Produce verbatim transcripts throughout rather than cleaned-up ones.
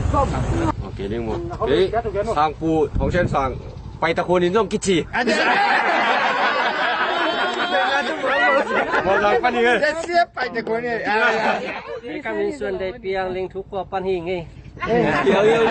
Ok ding maw. Ei, sangpu, Thongsen sang, pai ta khuan in zong kici. Maw, sang pan hi ngei. Pai ta khuan in. Ei, ka min Suan Dei Piang, Ling Thu Kua pan hi ngei. Piang, Piang.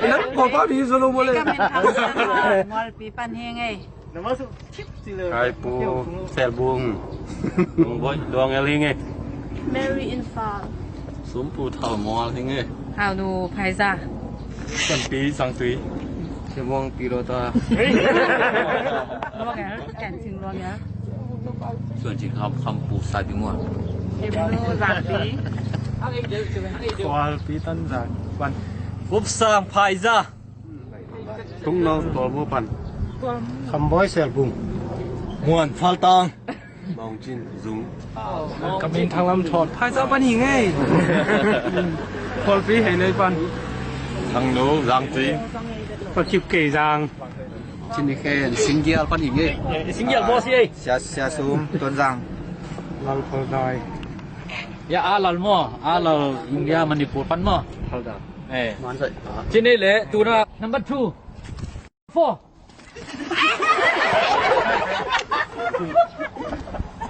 Nang kua pan hi zo lo maw le. Mualpi pan hi ngei. Kaipu Selbung. Lungboi Luang El hi ngei. Mary Imphal. Sumpu Thal Mual hi ngei. Haunu Phaiza. Sanpi Sangtui. Siamong Pilota. Luang El, Kan Sing Luang El. Suan Cin Kham, Khampu Sai Pi Mual. Himnu Zangpi. Kualpi Tan Zang Pan. Upsang Phaiza. Tung Nong Tual Mu Pan. Khamboi Selbung. Muan Phal Tang. Maung Cin Zung. Ka min Thang Lam Thon. Phaiza pan hi ngei. Kualpi Hei Nei Pan. Thang Nu Zang Tui. Pa Kip Kei Zang. Cin Ni Khen Singgial pan hi ngei. Singgial boss hi ei. Sia, Sia Sum Tuan Zang. Lang Thol Dai. Ya, A Lal maw, A Lal India Manipur pan maw. Thol Dai. Eh. Cin ni le, tuna number two. Four.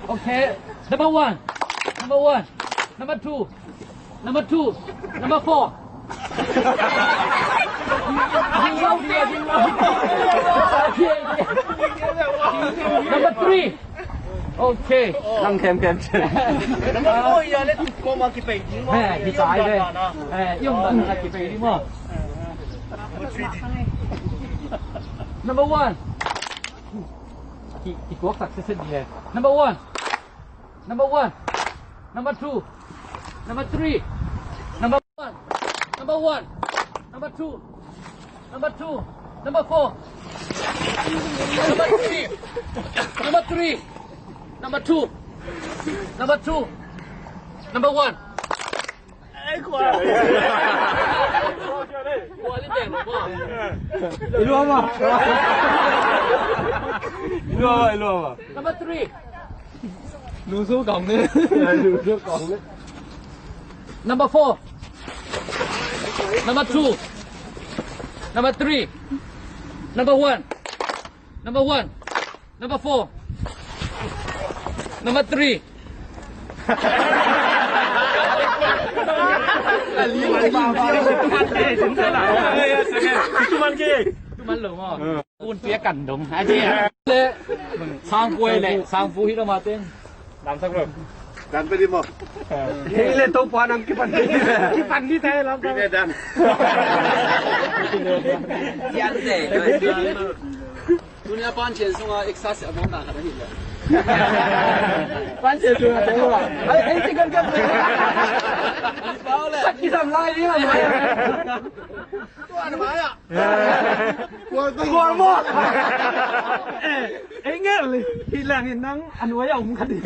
Okay. Number one. Number one. Number two. Number two. Number four. Number three. Okay. Lang khem khem. Number four ya le tu ko ma ki pe. Eh, ki tai le. Eh, yung na ki pe ni mo. Number one. Ki, ki tuak sak sese ni le. Number one. Number one. Number two. Number three. Number one. Number one. Number two. Number two. Number four. Number three. Number three. Number two. Number two. Number one. Iluama. Iluama, iluama. Number three. Number four. Number two. Number three. Number one. Number one. Number four. Number three. Tuman lo mo. Un pia kan dong. Aji. Le. Sang kuai le. Sang fu hi lo ma teng. Dan sak lo. Dan pe di mo. Hei le to pa nam kipan. Kipan di tai lam. Pi ne dan. Yan de. Tunia pancen sunga exercise a mong na ka da hi le. Pancen sunga te wa. Ai, ai, ti kan kan. Pau le. Ki sam lai ni ma. Tuan ma ya. Kual maw? Eh, eh, ngel hi lang in nang an wai a um khat hi.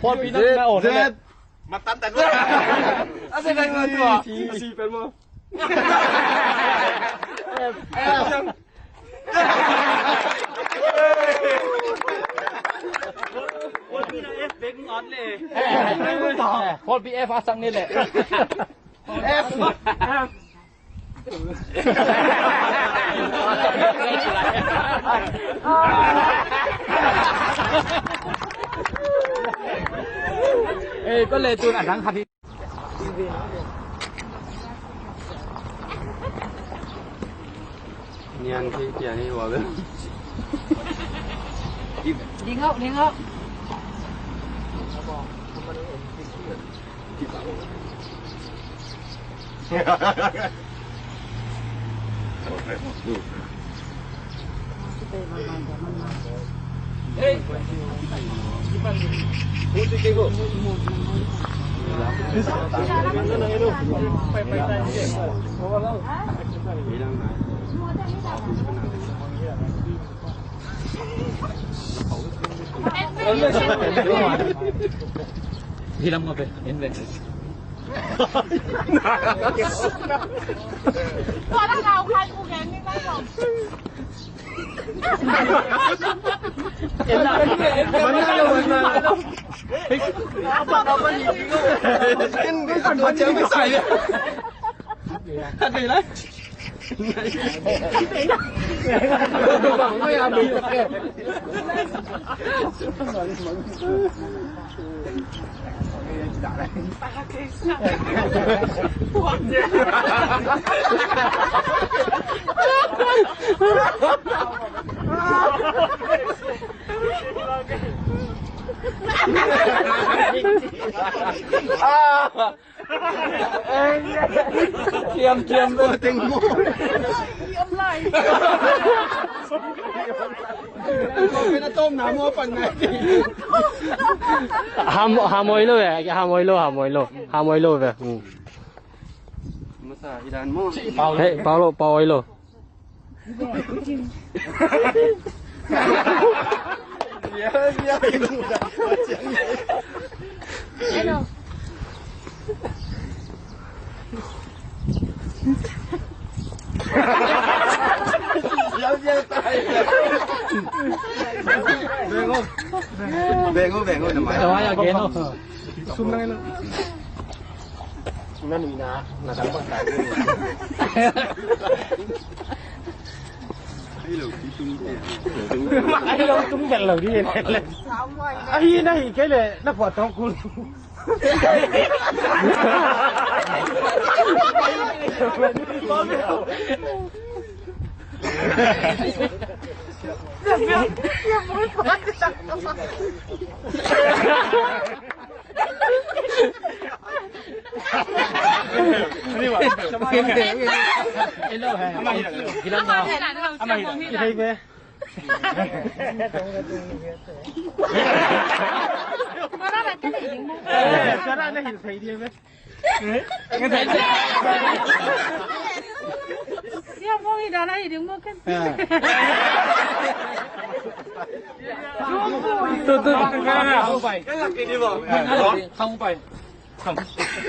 Paul Peter na on. Zet. Matan tan. Ase nang tua. Asi pen mo. Paul P F a sang ni le. F. Eh, ko le tun a dang khat hi. Nian khi pian hi wa be. Ding au, ding au. Hilam ngape? Invest. Kiam kiam ve. Teng mu. Ham, ham oi lo ve, ham oi lo, ham oi lo, ham oi lo ve. Hmm. Masa idan mo. Hei, pau lo, pau oi lo. Bengo, bengo, na mai. Sum na ngai lo. Nanu ina, na dang bang kai. Ai lo tung bel lo di. Ai na hi kei le na pua tong kun. Siamo hi dan a hi ding maw ken. Tu, tu.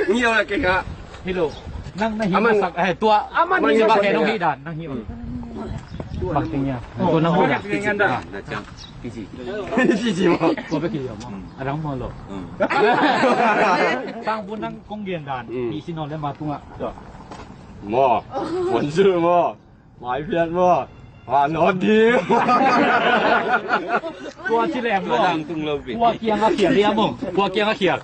Ni yo la ke ka. Hello. Nang na hi masak, eh, tua. Aman ni masak, eh, nong hi dan, nang hi. Bang ting ya. Tua nang hi dan. Piji. Piji mo. Tua pe ki yo mo. Adang mo lo. Tang bu nang kong gen dan. Piji no le ma tunga. Maw, Puan Sil maw, Mai Phiat maw, Hanawt ding. Kua ci lem maw? Kua kiang a khial dia maw? Kua kiang a khial.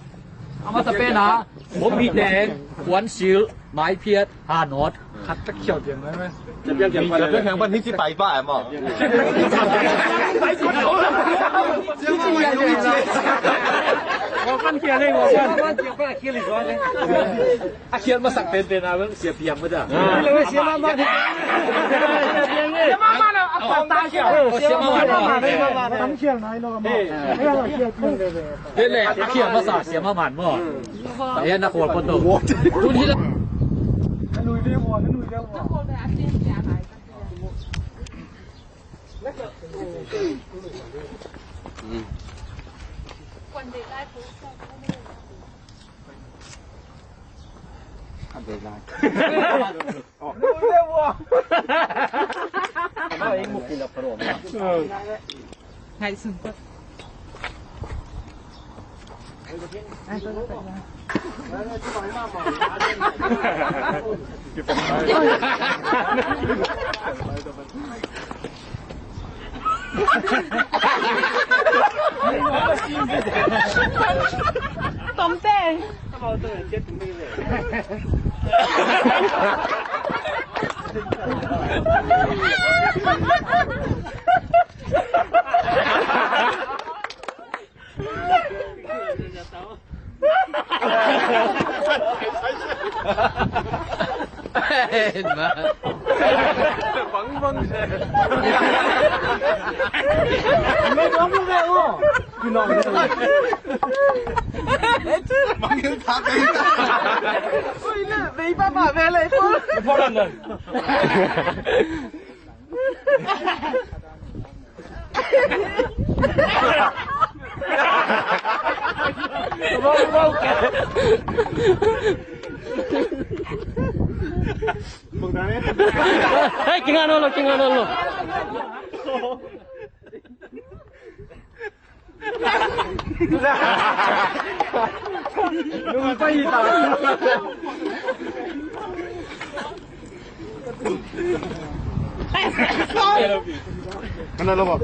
A masa pen a, Bawm Hi Teng, Puan Sil, Mai Phiat, Hanawt. Khat tak khial pian mai mai. Khial pian khial pian. Khial pian khial pian hi ci pai pa e maw? Wa kan khial le, wa kan. A khial masak penpen a bel sia piang mah ta. Sia mahmah na a pau ta sia. Sia mahmah na. Kan khial nai lo ma. Ei. Ei le a khial masa sia mahmah maw. Ei na khual pon to. Tun hi la. Nui de wa, nui de wa. Ngaihsun. Tomte. Hei, kinga no lo, kinga no lo. Mana lo mo?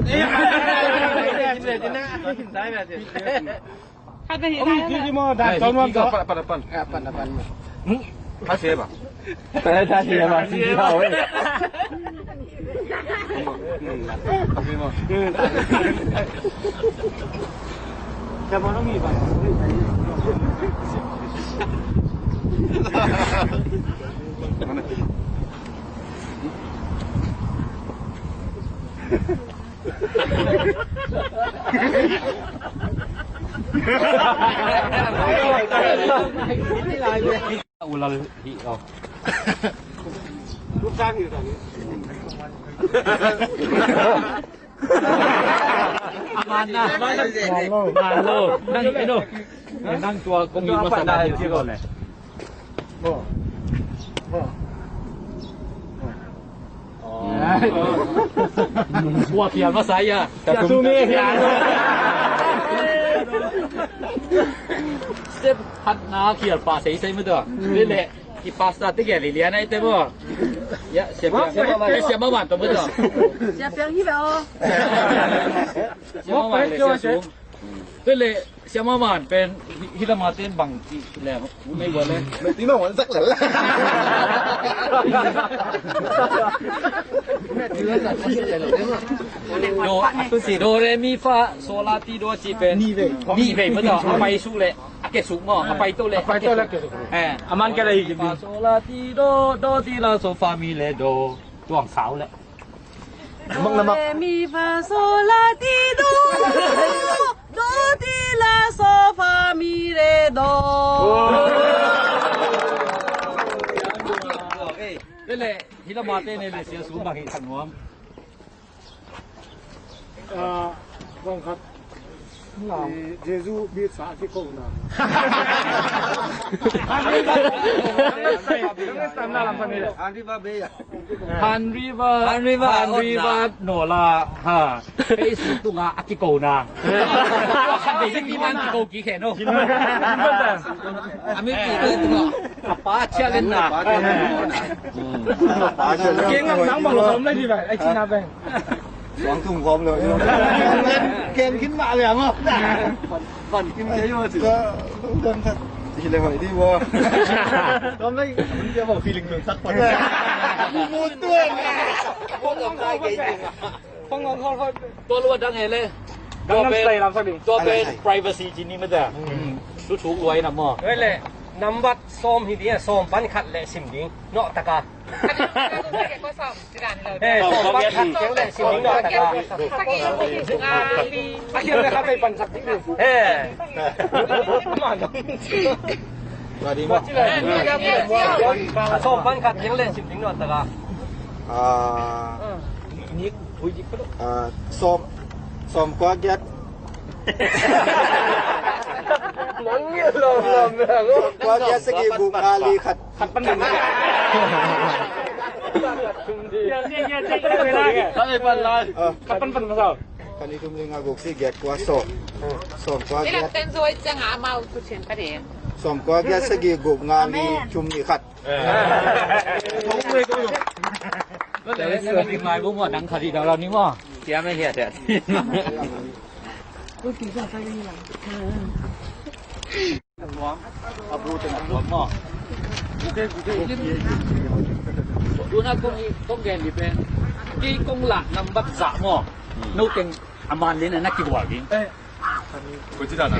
Khat na hi lai la. Pan, pan, pan. Pan, pan. Khat se ba? Khat se ba? Si hau eh. Ulal hi aw. Amana. Malo. Nang ino. Nang tua kong ino sa dai ci ko ne. Tua phial masa ia. Tua sumi phial. Step hat na phial pa sei sei mah tua. Lele ki pasta te kia lilian ai te mo. Ya, siapa? Siapa man to mah tua. Siapa hi ba o? Siapa man le siapa. Tua le siama man pen hi, hi lama ten bang ci le mei bua le. Mei ti ma wan sak le. Do, do re mi fa so la ti do ci pen ni vei, ni vei ma do a pai suk le a ke suk mo, a pai to le a pai to le a ke suk. Eh, a man ke le hi. Fa so la ti do, do ti la so fa mi le do, tuang sau le. Do, re, mi, fa, so, la, ti, do. Do, ti, la, so, fa, mi, re, do. Tua le, hi lama te ne le sia su bang hi thang nuam. Ah, bang khat. Eh, Jesu bit sa kikona. Han River, Han River, Han River, no la, ha. Facebook tunga a kikona. Khat vei kiki man kiko kikhen no. Ami pi le tunga. A pa challenge na. Keng nang bang lo som lai di ba. Ai China bang. Suang tung khawm lo. Ken khin mah liang aw. Van kim kei maw ci. Hi le hoih dih maw. Tawm lei mun kia maw feeling tun sak pan. Mu tuan. Tua lua dang he le. Tua pen privacy ci ni mah ta. Thu thuk luai na maw. Hei le, nambat sawm hi ding a, sawm pan khat le sim ding. Nawh taka. Eh, sawm pan khat keng le sim ding nawh taka. A kiang le khat vei pansak ding. Eh. Sawm pan khat keng le sim ding nawh taka. Ah. Ah, sawm, sawm kua giat. Nang ngiat lawmlawm le aw. Sawm kua giat sagih guk nga li khat. Khat pan. Khat pan pan masa. Khat pan pan masa. Khat nih thum li nga guk sagih giat kua sawm. Sawm kua giat. Sawm kua giat sagih guk nga li thum li khat. Tua leh na ding lai bu maw, dang khat hi dang lau ni maw. Siam eh hiat hiat. Tuna kong gen dih pen, kei kong lah nambat za maw. No teng a man lian a na kibual ding. Koi ci dan a?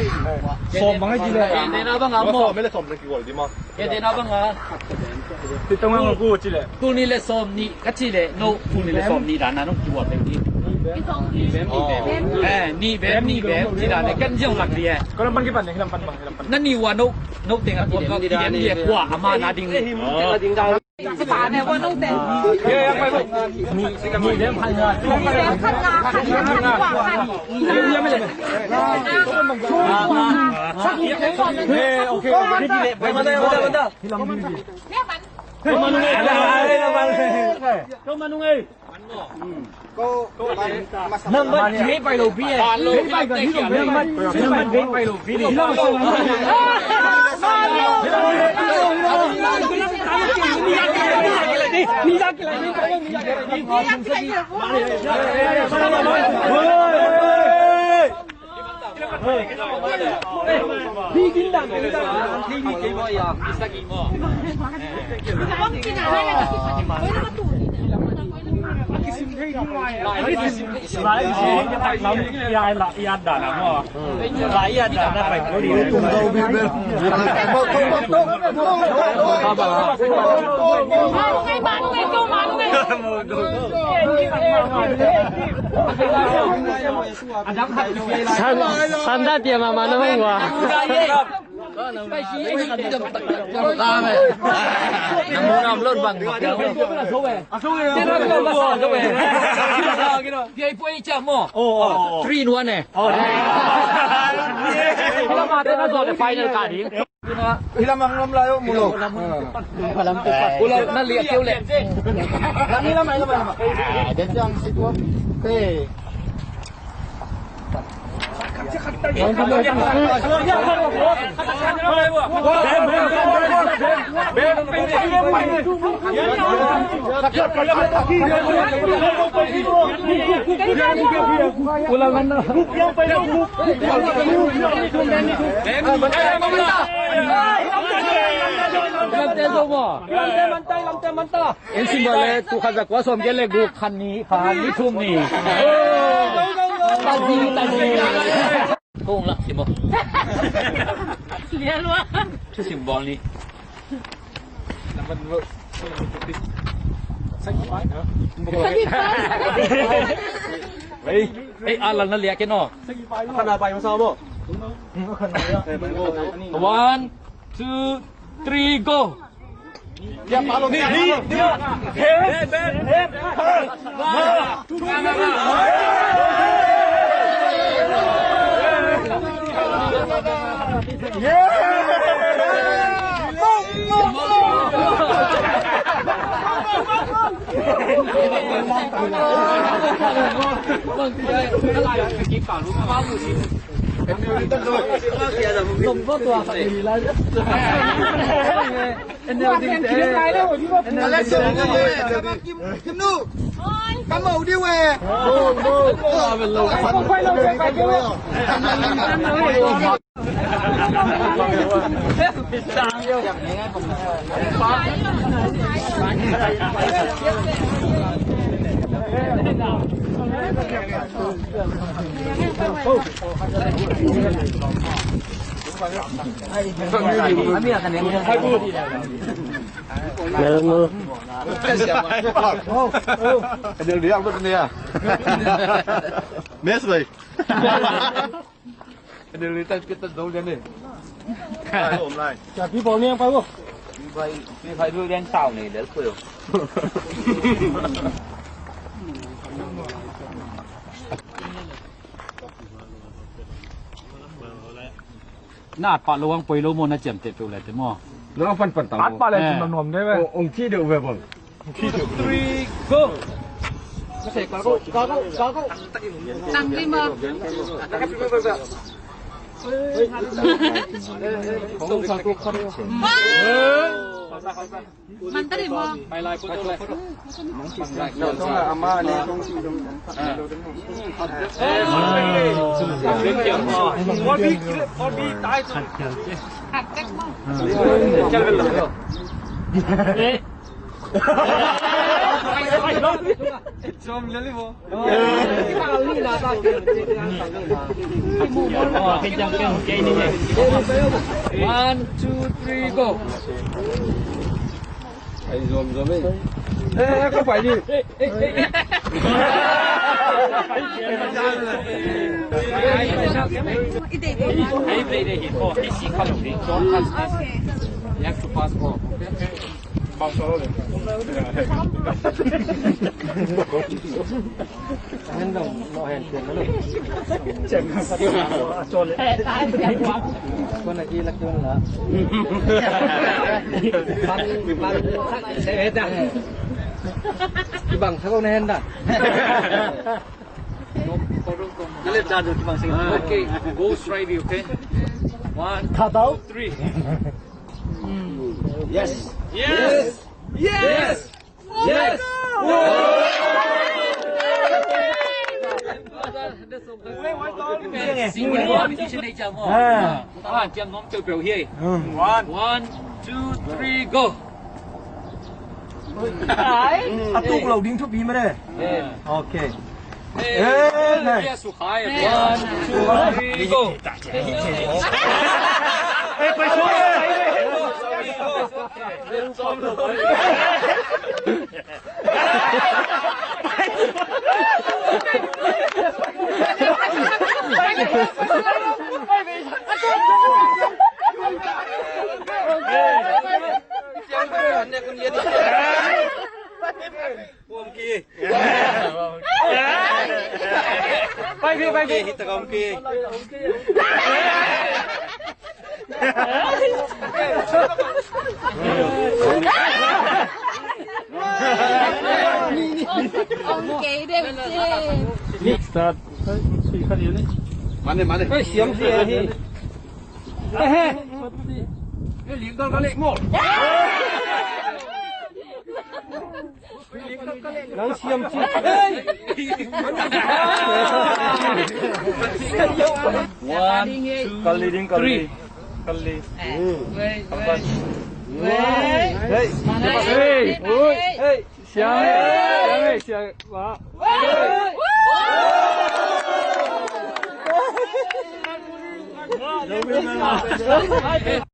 Sawm bang a ci leh. Ken den a bang a maw. Sawm le sawm le kiwal di maw. Ken den a bang a. Ti tong ang ku ci leh. Tul nih le sawm nih ka ci leh no, tul nih le sawm nih dan a no kiwal di. Eh, nih bem, nih bem ci dan a kan ziong lak di eh. Ko lam pan ki pan, lam pan bang, lam pan. Na nih wa no, no teng a tua ka ki dem di eh, kua a man a ding. Kau manung ei. Nambat gei pai lo pi e. Nambat gei pai lo pi. San, san dah tiam a mana hong ua. Three in one eh. Hilam ang lam layo mulo. Ulo na liak keu le. Lam hilam, hilam, hilam. Ah, dia yang situ. Okay. Lamte zo maw? Lamte manta, lamte manta. Eng sim bale, tu khat za kua sawm giat le guk, khat ni, khat ni thum ni. Tazi, tazi. Kong lak sim maw? Lian wa. Thu sim bawl ni. Ei, ei, a lal na liak kei no. Khana pai masa maw? One, two, three, go. Mel mu. Adil dia apa ni ya? Mes bai. Adil ni tak kita dong dia ni. Om lai. Jadi bawlung yang baru. Bai, bai dulu yang tahu ni, dia tu. Na at pah lo ang poi lo maw, na ciamteh peuh leh te maw. Lo ang panpan tang. At pah leh, eh, nuam nuam deuh ve. Ong thi deuh ve bang. Three, go. Tang lima. Hong sa tu khat. Man ta dih maw? One, two, three, go. Ai, zom, zom, eh. Eh, eh, kau pai ni. You have to pass all. Kibang sa ko na hen da. Okay, go straight, okay? One, two, three. Yes. Yes. Yes. Yes. One, two, three, go. A tuk lo ding thupi mah de. Okay. Eh, nice. One, two, three, go. Start. Mane, mane. Hei, siam si ahi. Hei, hei. Nang siam ci. Hey! One, two, kal li ding, kal li. Three. Kal li. Hey! Hey! Hey! Siang, siang, siang. Wah.